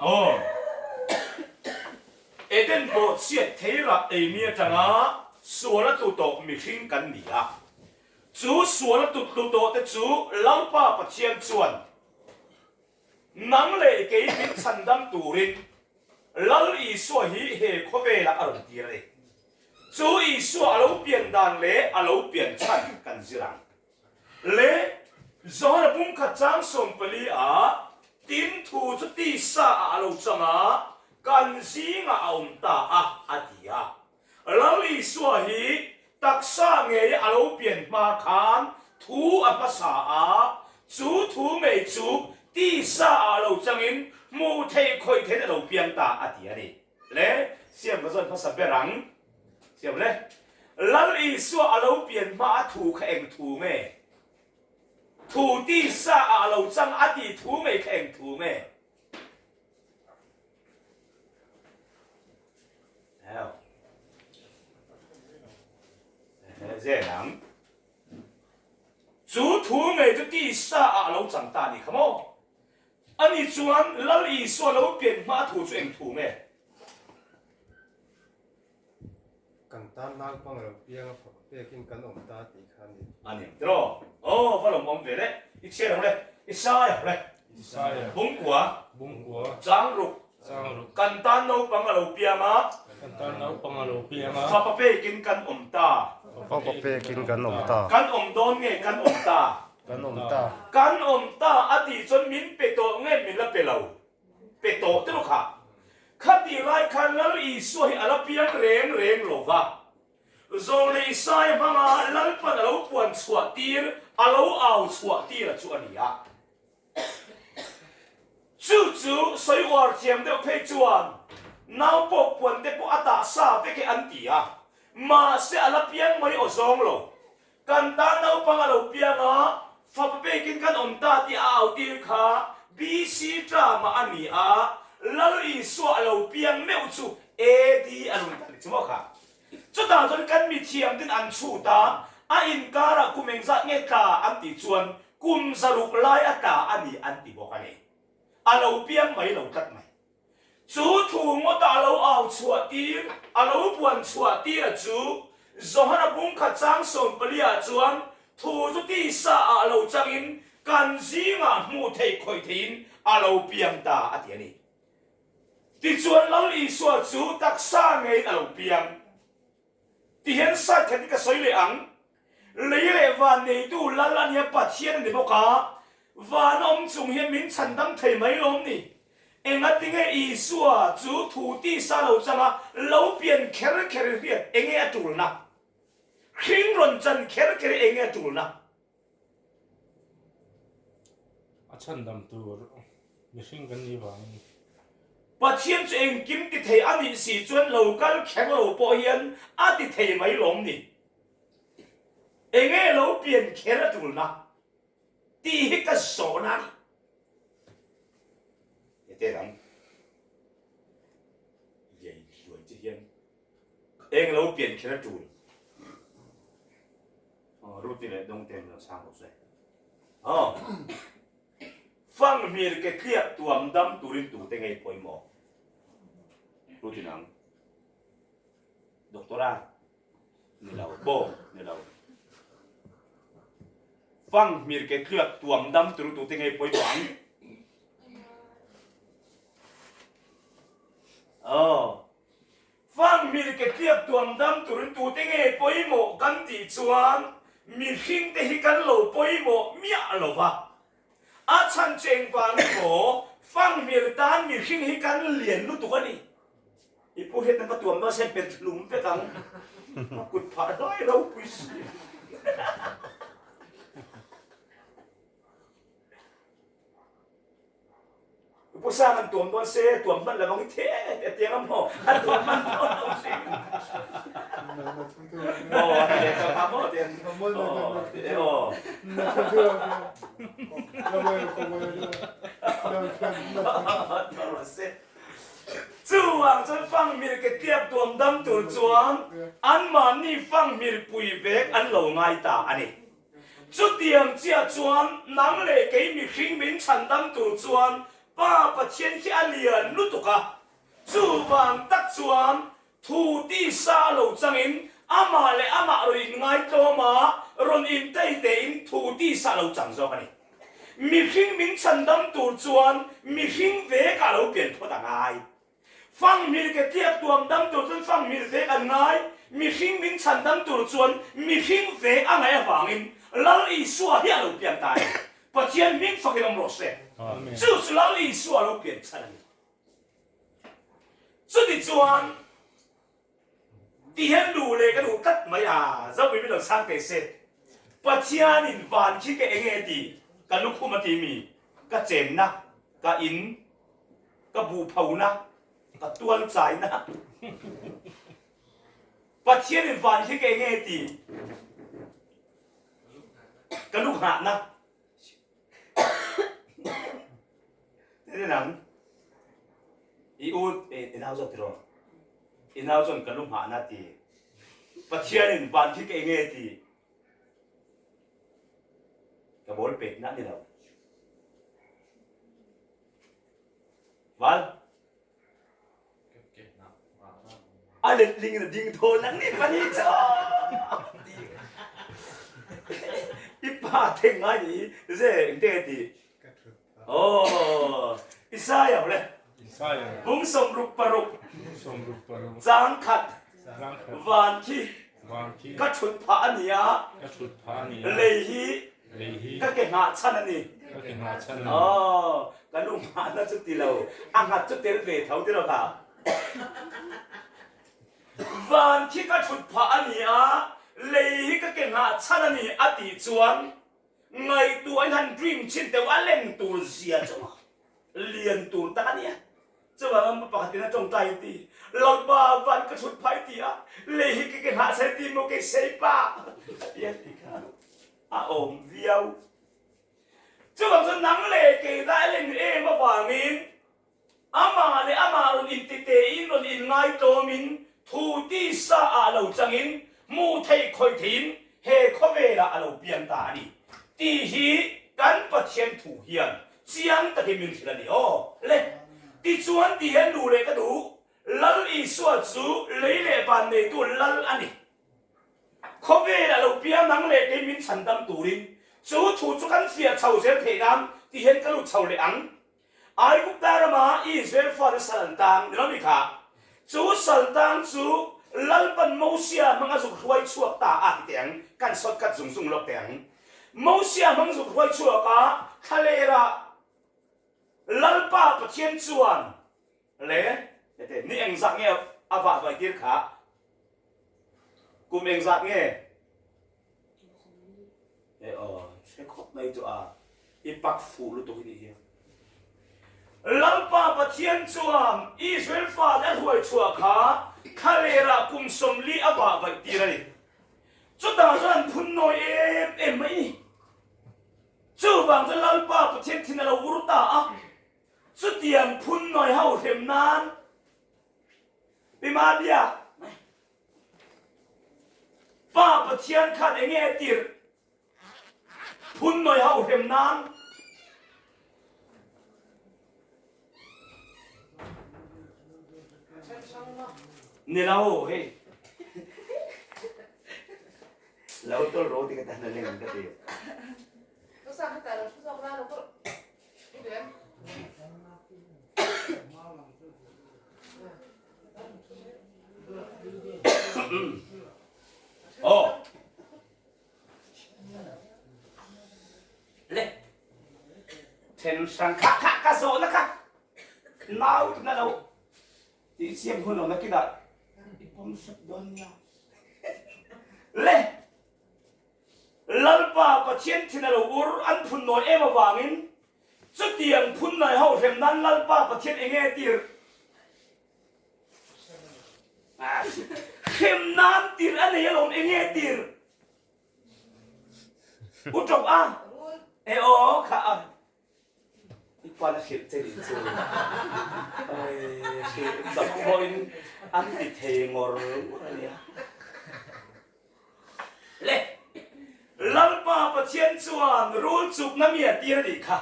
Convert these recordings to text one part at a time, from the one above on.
Aw. Eden bawhchhiat theirah eimi atanga sual a tlu tawh mihring kan ni a. Chu sual a tlu tawh te chu Lalpa Pathian chuan nang leh kei min chhandam turin Lal Isua hi he khawvelah a rawn tir a ni. Chu Isua a lo pian dan leh a lo pian chhan kan zir ang. Le Johana pumkhat chang 14 ah, Tin thu chu tisa ah a lo chang a, kan zingah a awm ta a, a ti a. Lal Isua hi taksa ngei a lo pian hma khan thu a hmasa a, chu thu ngei chu tisa ah lo changin hmuh theih khawih theihin a lo piang ta, a ti a ni. Le siam ka zawn hmasa ber ang. Siam le. Lal Isua a lo pian hma a thu kha eng thu nge? Thu tisa ah a lo chang a tih thu ngei kha eng thu nge? Zel ang. Chu thu ngei chu tisa ah a lo chang ta a nih kha maw? Ani chuan Lal Isua lo pian hma a thu chu eng thu nge? Kan tan naupang lo piang a fapa pekin kan awm ta tih kha a ni. A ni ang tiraw? Aw, va lawm awm ve le. I chhiar ang le. I sai ang le. I sai ang. Bungkua. Bungkua. Changruk. Changruk. Kan tan naupang a lo piang a. Kan tan naupang a lo piang a. Fapa pekin kan awm ta. Fapa pekin kan awm ta. Kan awm dawn nge kan awm ta? Kan awm ta. Kan awm ta a tih chuan min pe tawh nge min la pe lo? Pe tawh te kha. Khatih lai khan Lal Isua hi a la piang reng reng lo va. Zawlnei Isaiah hmanga Lalpan a lo puan chhuah tir, a lo au chhuah tir a chu a ni a. Chu chu sawi uar thiam deuh phei chuan nau pawh puan te pawh a tah sa vek e an ti a. Mahse a la piang mai aw zawng lo. Kan tan naupang a lo piang a, fapa pekin kan awm ta tih a au tir kha BC term-ah a ni a, Lal Isua a lo piang meuh chu AD a lo ni ta ni chu maw kha? Chutah chuan kan mithiamten an chhut a, a inkarah kum engzat nge tla an tih chuan kum 600 lai a tla a ni an ti bawk a ni. A lo piang mai lo tlat mai. Chu thu ngawta a lo au chhuah tir, a lo buan chhuah tir a chu, Johana bungkhat chang 14 ah chuan thu chu tisa ah a lo changin kan zingah hmuh theih khawih theihin a lo piang ta a ti a ni. Tichuan Lal Isua chu taksa ngeiin a lo piang. Ti hian side khat hi ka sawi leh ang. Lei leh van neitu Lal a nia Pathian a ni bawk a, van a awm chung hian min chhandam thei mai lawm ni? Engatinge Isua chu thu tisa lo changa lo pian kher kher i hriat enge a tulna? Hring rawn chan kher kher i enge a tulna? A chhandam tur mihring kan nih vangin. Pathian chu engkim ti thei a nih si chuan lo kal kher lo pawh hian a ti thei mai lawm ni? Enge lo pian kher a tulna tih hi ka zawhna a ni. Hete dang liai hluai che hian eng lo pian kher a tul. Aw Ruti leh Dawngte min lo chhang rawh se. Aw Fanghmir ke tliak tuam dam turin tute ngei pawimawh? Ruti nang Doctor a Ni lo pawh ni lo. Fanghmir ke tliak tuam dam turu tute ngei pawimawh ang? Aw. Fanghmir ke tliak tuam dam turin tute nge pawimawh kan tih chuan mihring te hi kan lo pawimawh miah lo va. A chhan chu engvang emaw fanghmir tan mihring hi kan lian lutuk a ni. I pu hian ka tuam dawn se hmet hlum vek ang. A kut phah hlai ropui si. Pu Sang an tuam dawn se, tuam hman lovang i the te tiang a maw? A tuam hman dawn lo si. Aw, a ti leh tawh kha maw tiang. Aw, ti leh aw. Chuvang chuan fanghmir ke tliak tuam dam tur chuan anmahni fanghmir pui vek an lo ngai ta a ni. Chutiang chiah chuan nang leh kei mihring min chhandam tur chuan Pa Pathian khi a lian lutuk a, chuvang tak chuan thu tisa lo changin amah leh amah rawn inngai tlawm a, rawn intei tein thu tisa lo chang zawk a ni. Mihring min chhandam tur chuan mihring vek ah lo pian phawt a ngai. Fanghmir ke tliak tuam dam tur chuan fanghmir vek an ngai, mihring min chhandam tur chuan mihring vek a ngaih avangin Lal Isua hi a lo pian ta a ni. Pathian hming fakin awm rawh se. Chu chu Lal Isua a lo pian chhan a ni. Chutichuan ti hian lu leh ka duh tlat mai a, Zomi min lo chhang teh se. Pathianin van khi ka eng nge ti, ka lukhum a ti mi, ka chenna, ka in, ka buhphona, ka tual chaina. Pathianin van khi ka eng nge ti, ka lukhahna. Tin ang, i u i nau zawk tiraw? I nau chuan ka lu nghahna ti. Pathianin van khi ka eng nge ti. Ka bawl pekna a ni lo. Val. A letling in a ding thawn ang ni pani chu i pa theng ngai ni ze engte nge ti oh Isaiah le bung 66 chang khat van khi ka thut phah a ni a lei hi Ka ke nghah chhan a ni. Aw, ka lu nghahna chu ti lo, a nghat chu tel ve tho ti lo kha. Van khi ka thut phah a ni a, lei hi ka ke nghah chhan a ni a tih chuan ngaihtuahin han dream chhin teuh a len tur zia chu lian tur tak a nia. Chuvang a pakhatin a tawngtai in ti, Lalpa van ka thut phai ti a, lei hi ka ke nghah chhan ti maw kei sei pa a ti a ti kha a awm viau. Chuvang chuan nang leh kei dah a len em avangin amah leh amah rawn inti tein rawn inngai tlawmin thu tisa ah lo changin hmuh theih khawih theihin he khawvelah a lo piang ta a ni tih hi kan Pathian thu hian Chiang takin min hrilh a ni aw. Le, tichuan ti hian nu leh ka duh, Lal Isua chu lei leh van neitu Lal a ni. Khawvel a lo piang nang leh kei min chhandam turin, chu thu chu kan fiah chho zel theih nan ti hian ka lut chho leh ang. Aigupta rama Israel fate sal an tang ni lo mi kha? Chu sal tang chu Lalpan Mosia hmang a zuk hruai chhuak ta a ti teh ang, kan shortcut zung zung lawk teh ang. Mosia hmang zuk hruai chhuak a, thlalerah Lalpa Pathian chuan le hete ni engzat nge a vah duai tir kha? Kum engzat nge? E aw, hre khawp mai chu a, i pak fuh lutuk hi nih hi. Lalpa Pathian chuan Israel fate a hruai chhuah kha thlalerah kum 40 a vah vaih tir a ni. Chutah chuan an phun nawi em em mai ni. Chuvang chuan Lalpa Pathian thin a lo ur ta a, chutiang phun nawi ho hrem nan Pi Mabia, Pa Pathian khan enge a tirh? Phun nawi ho hrem nan Ni lo hei. Lo tol ro ti ka tan leng ka ti. Oh. Le. Then hrang kha kha ka zawh na kha. Nau na lo. Tih chiam hun lo nakinah i pawm hrep dawn nia. Le! Lalpa Pathian thin a lo ur an phun nawi em avangin chutiang phun nawi ho hrem nan Lalpa Pathian eng nge tir? Hrem nan tir a nei alawm eng nge tir? U ṭawp a? E aw kha a. I pan a hrilh che nih chu. Oi, hrilh chak pawhin an ti thei ngawr ngawr a nia. Le, Lalpa Pathian chuan rul chukna mi a tir a nih kha.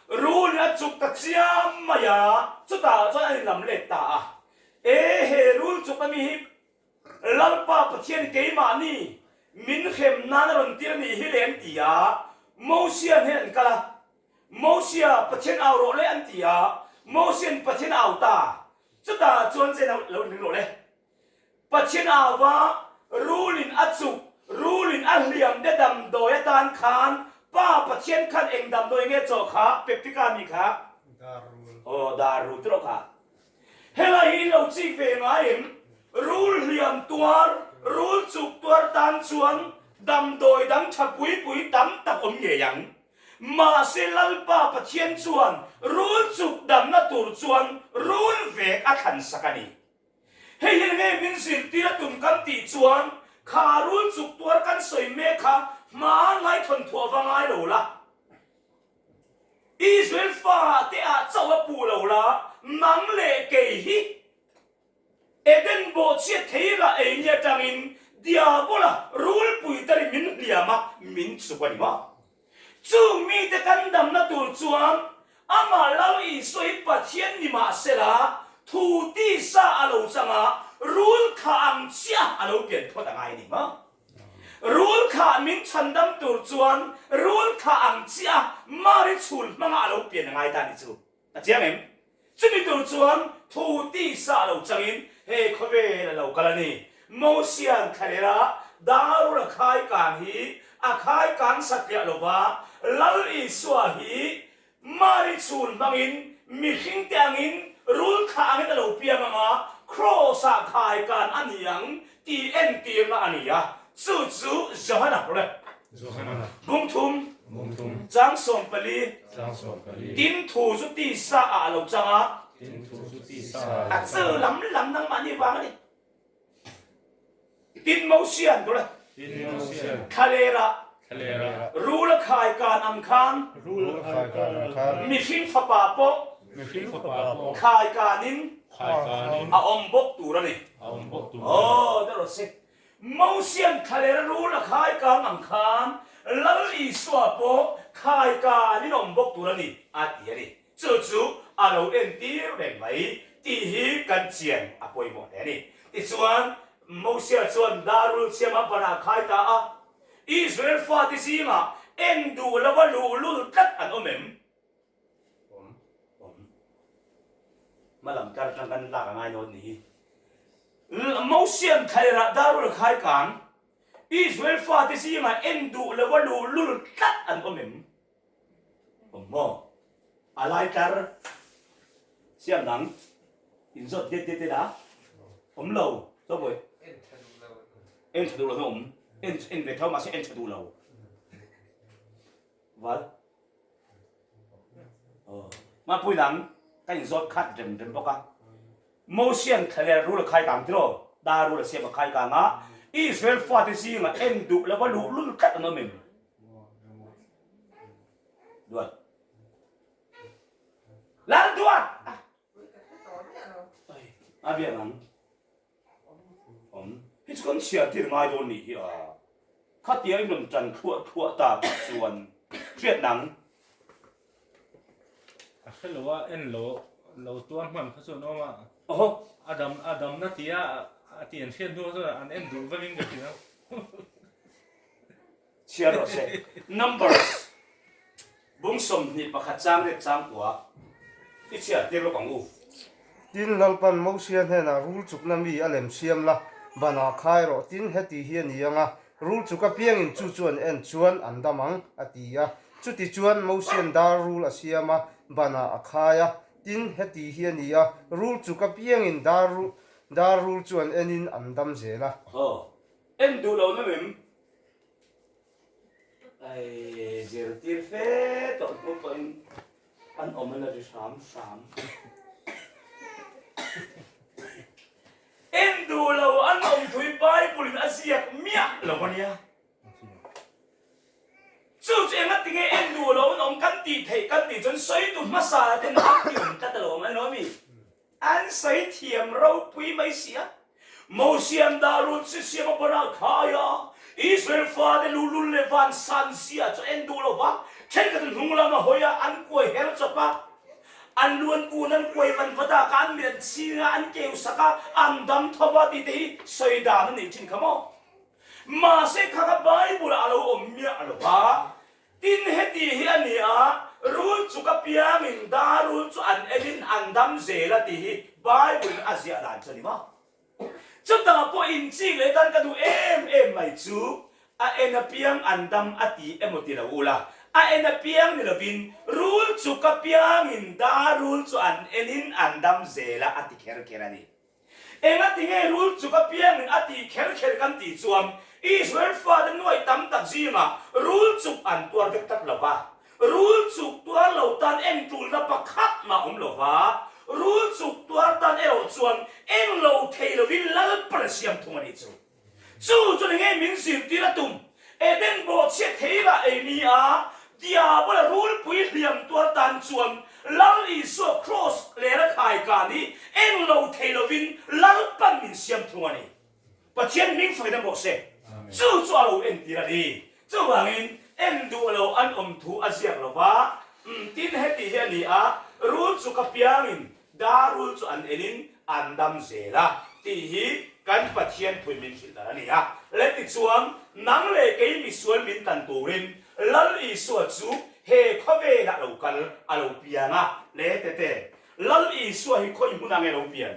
Rul in a chuk ta chiam mai a, chutah chuan an inlam let ta a. E he rul chuk ami hi Lalpa Pathian keimahni min hrem nan a rawn tir a nih hi le an ti a, Mosian hian an kal a, Mosia Pathian au rawh le an ti a, Mosian Pathian a au ta, chutah chuan zen a lo inring rawh le. Pathian auva rulin a chuk, rulin a hliam te damdawi atan khan Pa Pathian khan eng damdawi nge chaw kha Peptika mi kha? Dar rul. Aw dar rul tiraw kha. Helai hi in lo chik ve ngai em? Rul hliam tuar, rul chuk tuar tan chuan damdawi dang tha pui pui tam tak awm ngei ang. Mahse Lalpa Pathian chuan rul chuk damna tur chuan rul vek a thlan sak a ni. Hei hi nge min zirtir a tum kan tih chuan kha rul chuk tuar kan sawi mek kha hmanlai thawnthuah va ngai lo la. Israel fa te ah chauh a puh lo la, nang leh kei hi Eden bawhchhiat thei rah ei ni atangin Diabola rulpui tarin min hliam a, min chuk a ni maw? Chung mite kan damna tur chuan amah Lal Isua hi Pathian ni mah sela, thu tisa a lo chang a, rul kha ang chiah a lo pian phawt a ngai ni maw? Rul kha min chhandam tur chuan rul kha ang chiah Mari chhul hmanga a lo pian a ngai ta ni chu. A chiang em? Chumi tur chuan thu tisa lo changin he khawvel a lo kal a ni. Mosian thlalera Darul a khai kang hi a khai kang satliah lova, Lal Isua hi Mari chhun hmangin mihringte angin rul thlah angin a lo piang ang a, Kraws-ah khai kan a ni ang tih entirna a ni a. Chu chu Johana rawh le. Johana. Bung thum. Bung thum. Chang 14. Chang 14. Tin thu chu tisa ah a lo chang a. Tin thu chu tisa ah a lo chang a. A chu lam lam nangmahni vang a ni. Tin Mosian rawh le. Tin Mosian. Thlaler ah. Thlaler ah. Rul a khai kan ang khan. Rul a khai kan ang khan. Mihring fapa pawh. Mihring fapa pawh. Khai kanin. Khai kanin. A awm bawk tur a ni. A awm bawk tur a ni. Aw, ta rawh se. Mosian thlaler rul a khai kang ang khan Lal Isua pawh khai kanin awm bawk tur a ni, a ti a ni. Chu chu a lo entir reng mai tih hi kan chian a pawimawh hle a ni. Tichuan, Mosia chuan darul siama banah a khai ta a, Israel fate zingah en duh lova luhlul tlat an awm em? Awm. Awm. Hmalam tlar atang kan lak a ngai dawn ni hi. Mosian thlairah darul a khai kang. Israel fate zingah en duh lo a luhlul tlat an awm em? Awm maw? A lai tlar siam dang inzawt det det det a? Awm lo. Chaw bawi. En tha duh lo. En tha duh lo an awm. En en ve tho mahse en tha duh lo. Val. Mapui dang ka inzawt khat rem rem bawk a. Mosian thlaler rul a khai kang tiraw? Dar rul a siam a khai kang a. Israel fate zingah en duh lova luhlul tlat an awm em? Duat. Lal duat! A biak ang. Awm. Hi chu kan chhiar tir ngai dawn nih hi a. Khatia i rawn tan thluah thluah ta tah chuan hriat nang. A hre lo a, en lo lo tuar hman kha chuan awm a. Aw. A dam a damna tia a ti an hriat hnu kha chuan an en duh vekin ka hria. Chhiar rawh se. Numbers bung 21 chang riat chang kua i chhiar tir lawk ang u. Tin, Lalpan Mosia hnenah rul chukna mi a lem siam la, banah khai rawh. Tin, heti hi a ni ang a, rul chuk apiangin chu chu an en chuan an dam ang, a ti a. Chuti chuan Mosian dar rul a siam a, banah a khai a. Tin, heti hi a ni a, rul chuk apiangin dar dar rul chu an enin an dam zel a. Aw, en duh lo na mem. Ai zirtir fe tawh hnu pawhin an awm a la ri hram hram. En duh lo an awm thu hi Bible in a ziak miah lo a nia. Chu chu enga tinge en duh lo an awm kan tih theih kan tih chuan sawi tu hmasa ten an ti awm tlat alawm a ni lo mi. An sawi thiam ropui mai si a. Mosian darun si siam a bana khai a, Israel fate luhlul leh van san zia chu en duh lo va. Thenkhat in hnung lama hawi a, an kuai her chawp a, an luan kun an kuai van va dak a, an mit an chhing a, an keu sak a, an dam tho va tih te hi sawi dan a nih thin kha maw? Mahse kha kha Bible ah a lo awm miah lo va. Tin heti hi a ni a, rul chu ka piangin dar rul chu an enin an dam zel a tih hi Bible in a ziah dan chu a ni maw? Chutah pawh inchik leh tan ka duh em em mai chu a en apiang an dam a ti emaw ti lo ula, a en apiang ni lovin rul chu ka piangin dar rul chu an enin an dam zel a a ti kher kher a ni. Engati nge rul chu ka piangin a tih kher kher kan tih chuan Israel fate nuaih tam tak zingah rul chuk an tuar vek tlat lo va. Rul chuk tuar lo tan eng tulna pakhat mah awm lo va, rul chuk tuar tan erawh chuan eng lo thei lovin Lalpan a siam thung a nih chu. Chu chu ni ngei min zirtir a tum. Eden bawhchhiat thei lah ei ni a, Diabola rulpui hliam tuar tan chuan Lal Isua Kraws lera khai kan hi eng lo thei lovin Lalpan min siam thung a ni. Pathian hming fakin a mawh se. Chu chu a lo entir a ni. Chuvangin en duh lo an awm thu a ziak lo va, tin heti hi a ni a, rul chu ka piangin Dar rul chu an enin an dam zel a tih hi kan Pathian phui min hrilh dan a ni a. Le tichuan, nang leh kei misual min tan turin Lal Isua chu he khawvelah lo kal a lo piang a. Le tete, Lal Isua hi khawi hmunah nge lo pian?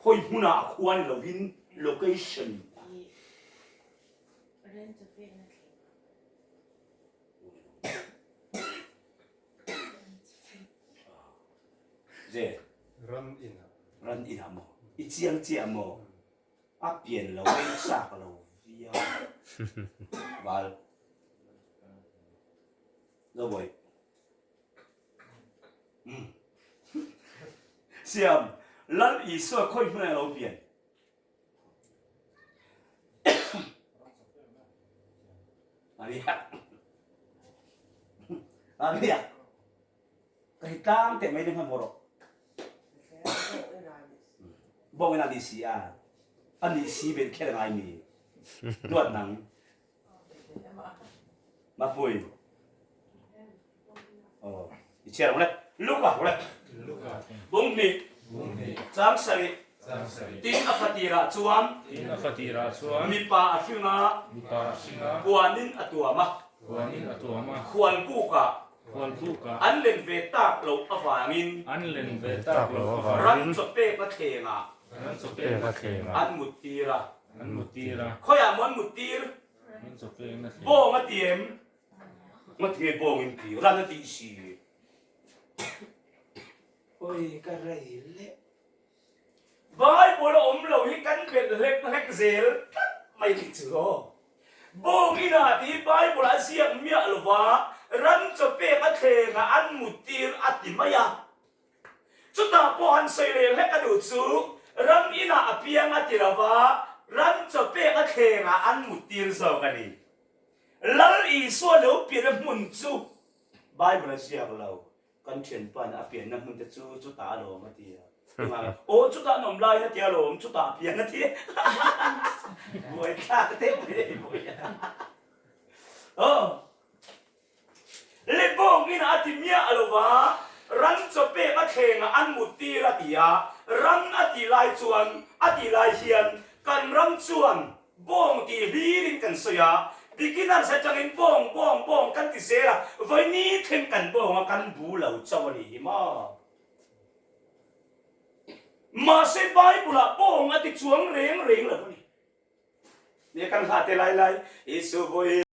Khawi hmunah a khua ni lovin location. Ze. Ran inah. Ran inah maw? I chiang chiah maw? A pian lo a i chak lo viau. Val. Zo bawi. Siam, Lal Isua khawi hmunah ilo pian? Maria ka hi tlang te mai ne hman rawh bong ina ni si a ani si ben khel ngai mi duat nang Mapui. Oh, i chhiar ang le. Luka le. Bung hnih. Chang sarih. Tin a fatirah chuan. Tin a fatirah chuan. Mipa a hring a. Mipa a hring a. Puanin a tuam a. Puanin a tuam a. Khualbukah. Khualbukah. An len ve tak loh avangin. An len ve tak loh avangin. Ram chawpekna thlengah. Ram chawpekna thlengah. An muttir a. An muttir a. Khawiah maw an muttir? Bawng a ti em? Ngati nge bawng in ti? Ran a tih si. Oi ka rei leh. Bible a awm lo hi kan belh hlek hlek zel tlat mai nih chu aw. Bawng inah tih hi Bible ah a ziak miah lo va, ran chaw pek a thleng ah an muttir a ti mai a. Chutah pawh han sawi leh hlek a duh chu ram inah a piang a ti lo va, ram chaw pek a thlengah an muttir zawk a ni. Lal Isua lo pianna hmun chu Bible a ziak lo, kan thianpa nih a pianna hmun te chu chutah a lawm a ti a. Engah aw chutah an awm laiin a ti a lawm, chutah a piang a ti. Buaithlak deuh mai a ni pawh hi. Aw. Lebawngin a ti miah lo va, ran chaw pek a thlengah an mut tir a ti a, ran a tih lai chuan a tih lai hian kan ram chuan bawng tih hlirin kan sawi a, beginners atangin bawng bawng bawng kan ti zel a, vawi ni thleng kan bawng a kan bu lo chauh a nih hi maw? Mahse Bible-ah bawng a ti chuang reng reng lo a ni. Nia kan hlah te lai lai, Isu vawi.